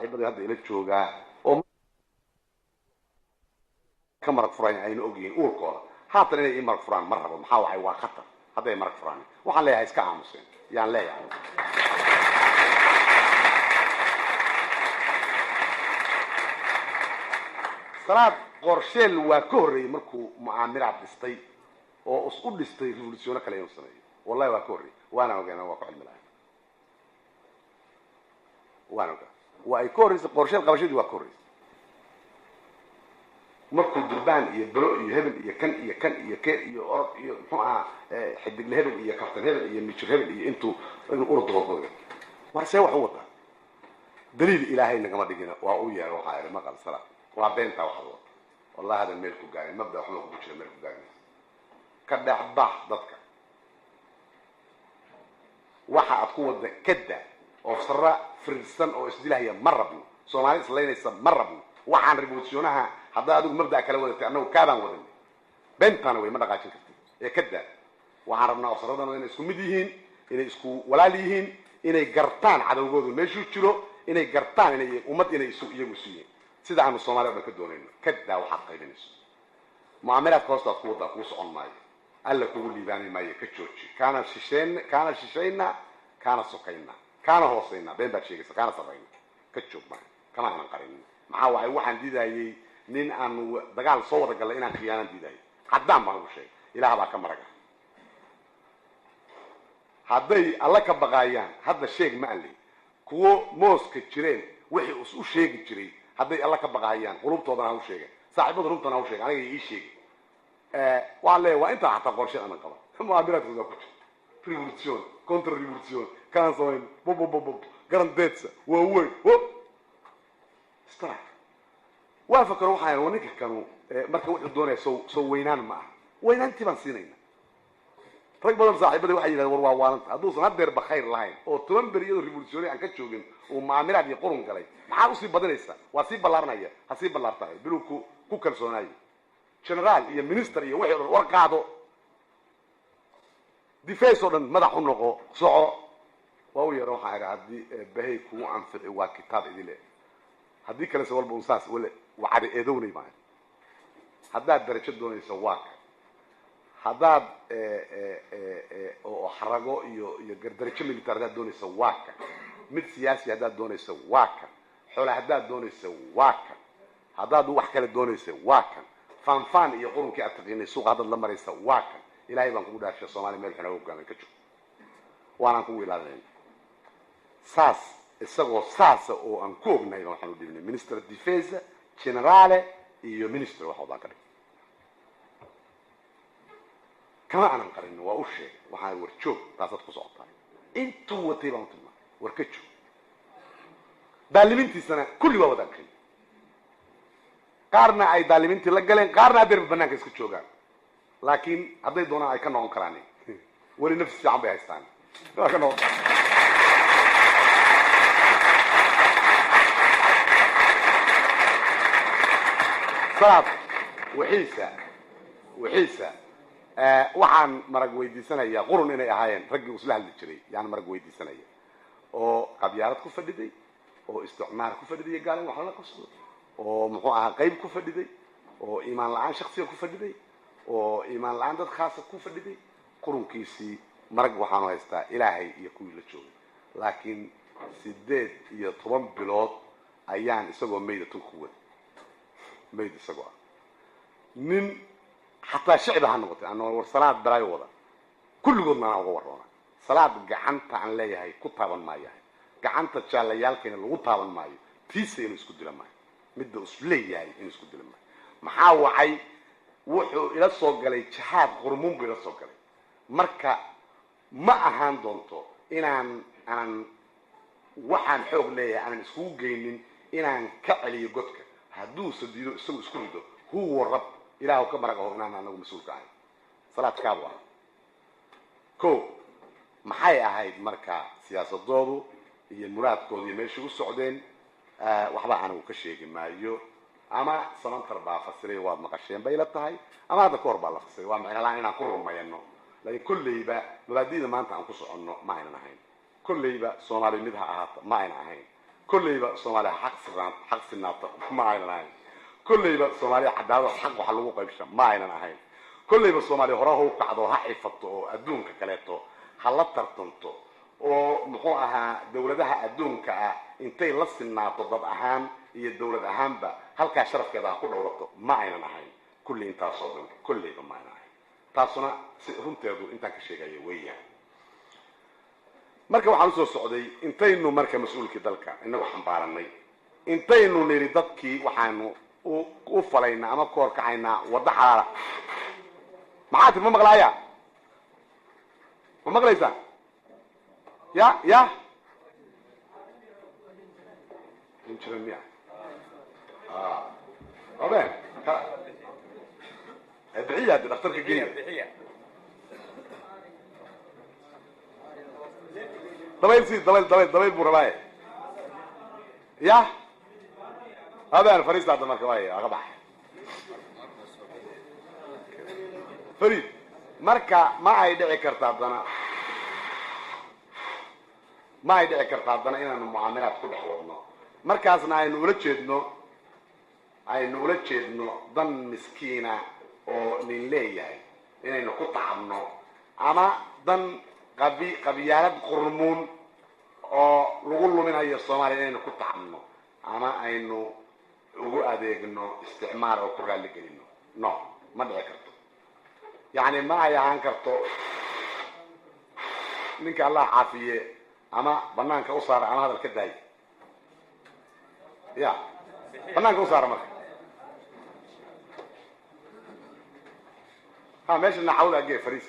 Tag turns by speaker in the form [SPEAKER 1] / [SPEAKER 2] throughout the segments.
[SPEAKER 1] Saaxiibada hadda ila joogaa oo ka marag furayn ayna ogyihiin uurkooda haatan inay ii marag furaan ma rabo. Maxaa waxay waa khatar hadday marag furaan. Waxaan leeyahay iska aamuseen yaan leeyahay. Salaad Qorsheel waa ka horreeyey markuu mucaamiraad dhistay oo is u dhistay revolutiono kale inuu sameeyo. Wallahi waa ka horreeyey, waana ogeena, waa ku cilmi lahay, waana ogaa. Waa ay ka horreysay Qorsheel qabashadii, waa ka horreysay markuu durbaan iyo belo iyo hebel iyo kan iyo kan iyo ke iyo orod iyo muxuu ahaa xidigle hebel iyo kaftan hebel iyo mijir hebel iyo intuu inuu urur doodooda war see wax u wataa. Daliil Ilaahay nagama dhigina waa u yeeray. Waxaa ihi maqal salaad, waa beentaa waxaad wata. Wallahi hadan meel ku gaarin mabda waxba kugu jira, meel ku gaarinaysa. Ka dhex bax dadka waxa aad ku wadda kada oo sara firirsan oo isdilahaya ma rabno. Soomaali islaynaysa ma rabno. Waxaan revolutionaha haddaa adigu mabdaa kala wadatay, annagu kaabaan wadanay. Beentaana way ma dhaqaajin kartid ee kada. Waxaan rabnaa ofsaradana inay isku mid yihiin, inay isku walaal yihiin, inay gartaan cadowgoodu meeshuu jiro, inay gartaan inay ummad inay isu iyagu isu yihiin sida aanu Soomaaliya o dhan ka doonayno. Kadaa waxaad qaybinayso mucaamalaadka hoostaad ku waddaa kuu socon maayo, Alla kugu liibaani maayo. Ka jooji. Kaana shisheen, kaana shishayna, kaana sokayna, kaana hoosayna, been baad sheegaysa, kaana sarrayna. Ka joog maayo. Kama aanan qarinin. Maxaa waay waxaan diidayey nin aanu dagaal soo wada gallay inaan khiyaanaan diidayay. Caddaan baan ugu sheegay. Ilaah baa ka maraga hadday Alla ka baqaayaan. Hadda sheeg ma aan leey kuwo mooska jireen wixii is u sheegi jiray. Hadday Alla ka baqaayaan qulubtoodana ha u sheegen, saaxiibada runtana ha u sheegen, aniga ii sheegi. Waxaan leeyahay waa intaa xataa qorshe aanan qaban mucaamiraadkooda ku jira revolution, contre revolution kaan samayn bobobobob garandeedsa waaweyn o strak waa fakaro. Waxaan wa ninka kanu marka wuxuu doonaya soo weynaan ma aha. Weynaantii baan siinayna. Rag badan saaxiibadii waxay yidhahdeen war waa waalanta. Hadduusan haddeerba khayr lahayn oo 10 beri iyadoo revolutionary aan ka joogin uu mucaamiraad iyo qurun galay, maxaad usii badinaysaa? Waa sii ballaaranaya, ha sii ballaartahay biluu ku kalsoonaayo generaal iyo minister iyo wixii o dhan. War qaado defense oo dhan, madax u noqo, soco. Waa u yeedhan. Waxaan idhi haddii Eebbahay kugu anfici waa kitaab idile, haddii kalese walba un saas wale wacada eedownay maayo. Haddaad darajo doonayso waa ka, haddaad oo xarago iyo gardarajo militar haddaad doonayso waa ka, mid siyaasi haddaad doonayso waa kan, xoola haddaad doonayso waa kan, haddaad wax kale doonayso waa kan, faanfaan iyo qurunkii aad taqiinay suuqa haddaad la maraysa waa kan. Ilaahay baan kugu dhaafshay Soomaaliya meel xun hogaamin ka joog, waanaan kugu ilaalinayna. Saas isagoo saasa oo aan ku ognahay baan waxaan u dhibnay minister defense, generale iyo minister wax wadaan ka dhig. Kama aanan qarin, waa u sheegay. Waxaan war joog taasaad ku socotaa. Intuu watay baan u tilmaamay war ka joog. Daalimintiisana kulli waa wada aqriyay. Qaarna ay daalimintii la galeen, qaarna adeerba banaanka iska joogaan, laakiin hadday doonaan ay ka noqon karaan. Weli nafsi fiican bay haystaan, waa ka noqon karaan. Salaad wixiisa waxaan marag weydiisanayaa qurun inay ahaayeen raggii isla hadli jiray. Yaan marag weydiisanaya oo qabyaalad ku fadhiday oo isticmaar ku fadhiday, gaalin wax lala qabsado oo muxuu ahaa qayb ku fadhiday oo iimaan la-aan shaksiga ku fadhiday oo iimaan la-aan dad khaasa ku fadhiday. Qurunkiisii marag waxaanu haystaa Ilaahay iyo kuwii la joogay. Laakiin 18 bilood ayaan isagoo mayda tun ku waday, mayd isagoo ah nin xataa shicba ha noqotay ana war salaad balaayo wada kulligoodna anaa uga warroona. Salaad gacanta aan leeyahay ku taaban maayahay, gacanta jaalayaalkeena lagu taaban maayo, tiisa inuu isku dila maayo, midda is leeyahay inuu isku dila maayo. Maxaa wacay wuxuu ila soo galay jahaad qurmuun buu ila soo galay. Marka ma ahaan doonto inaan aanan waxaan xoog leeyahay aanan iskugu geynin inaan ka celiyo godka. Hadduusa diido isagu isku rido, huwa rab Ilaahu ka marag aho inaan anagu mas-uulka ahay. Salaadkaabu ah ko maxay ahayd marka siyaasadoodu iyo muraadkoodu iyo meeshay u socdeen waxba anigu ka sheegi maayo. Ama Samantar baa fasiray, waad maqasheen bay la tahay, ama hadda ka hor baa la fasiray. Waa micno la-aan inaan ku rumayano, laakiin kolleyba mabaadi'da maanta aan ku soconno ma aynan ahayn. Kolleyba Soomaali mid ha ahaato ma aynan ahayn. Kolleyba Soomaaliya xaq sinaata ma aynan ahayn. Kolleyba Soomaaliya cadaalad xaq waxa lagu qaybsha ma aynan ahayn. Kolleyba Soomaaliya hore ha u kacdo, ha xifato oo adduunka kaleeto ha la tartanto oo muxuu ahaa dowladaha adduunka ah intay la sinaato dad ahaan iyo dowlad ahaanba halkaa sharafkeeda ha ku dhowrato ma aynan ahayn. Kulli intaasoo dhan kolleyba ma aynan ahayn. Taasuna si runteedu intaan ka sheegayo weeyaan. Marka waxaan usoo socday intaynu marka mas-uulkii dalka inagu xambaaranay, intaynu niri dadkii waxaanu u falaynaa ama ku horkacaynaa waddo xalaala. Maxaa tir? Ma maqlaaya? Ma maqlaysaa? Ya ya injiran miya aben bixiya hadde dhakhtarka geeya dabayl si dabayl dabayl dabayl buu rabaaye ya haben fariista hadda marka waay aga baxay fariid. Marka ma ay dhici karta haddana, ma ay dhici karta haddana inaanu mucaamilaad ku dhex wadno, markaasna aynu ula jeedno, aynu ula jeedno dan miskiina oo nin leeyahay inaynu ku tacabno, ama dan qabyaalad qurmuun oo lagu luminayo Soomaaliya inaynu ku tacabno, ama aynu ugu adeegno isticmaar oo ku raalli gelino. No, ma dhici karto. Yacni ma ay ahaan karto. Ninka Allah caafiye ama banaanka u saara ama hadal ka daayo ya banaanka u saara. Marka ha meesha naxawda agee fariis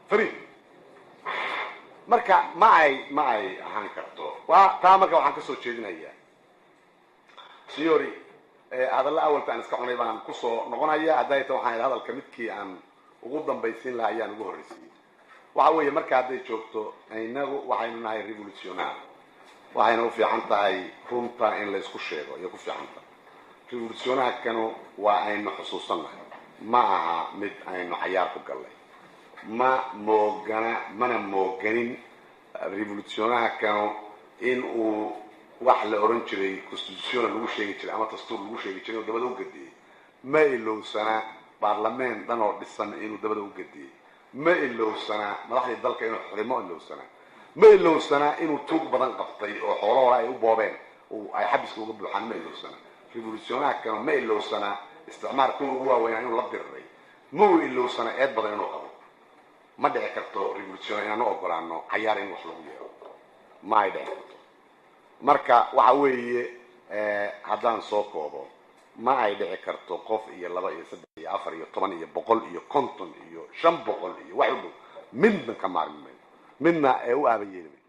[SPEAKER 1] fariid. Marka ma ay ahaan karto. Waa taa. Marka waxaan kasoo jeedinayaa signori hadalla awalta aan iska cunay baan kusoo noqonaya. Hadday ta waxaan hadalka midkii aan ugu dambaysiin lahaa ayaan ugu horreysiiyey. Waxa weeye marka hadday joogto inagu waxaynu nahay revolutionaar, waxayna u fiican tahay runta in laysku sheego iyo ku fiican tahay. Revolutionaarkanu waa aynu xusuusannahay, ma aha mid aynu cayaar ku gallay. Ma moogana, mana mooganin revolutionaarkanu in uu wax la oran jiray constitutiona lagu sheegi jiray ama dastuur lagu sheegi jiray oo dabada u gadiyey. Ma ilowsanaa baarlameen dhan oo dhisan inuu dabada u gadiyey. Ma ilowsanaa madaxdii dalka inuu xurimo ilowsanaa. Ma ilowsanaa inuu tuug badan qabtay oo xoolo hore ay u boobeen oo ay xabiska uga buuxaan. Ma ilowsanaa revolutionaarkanu. Ma ilowsanaa isticmaar kuwa ugu waaweynaa inuu la diriray. Ma uu ilowsanaa eed badan inuu qabo. Ma dhici karto revolution inaanu ogolaano cayaar in wax lagu yeelo, ma ay dhici karto. Marka waxa weeye haddaan soo koobo, ma ay dhici karto qof iyo 2 iyo 3 iyo 4 iyo 10 iyo 100 iyo 50 iyo 500 iyo wax u dhow midna ka maarmi mayno, midna ee u aaba yeeli mayno.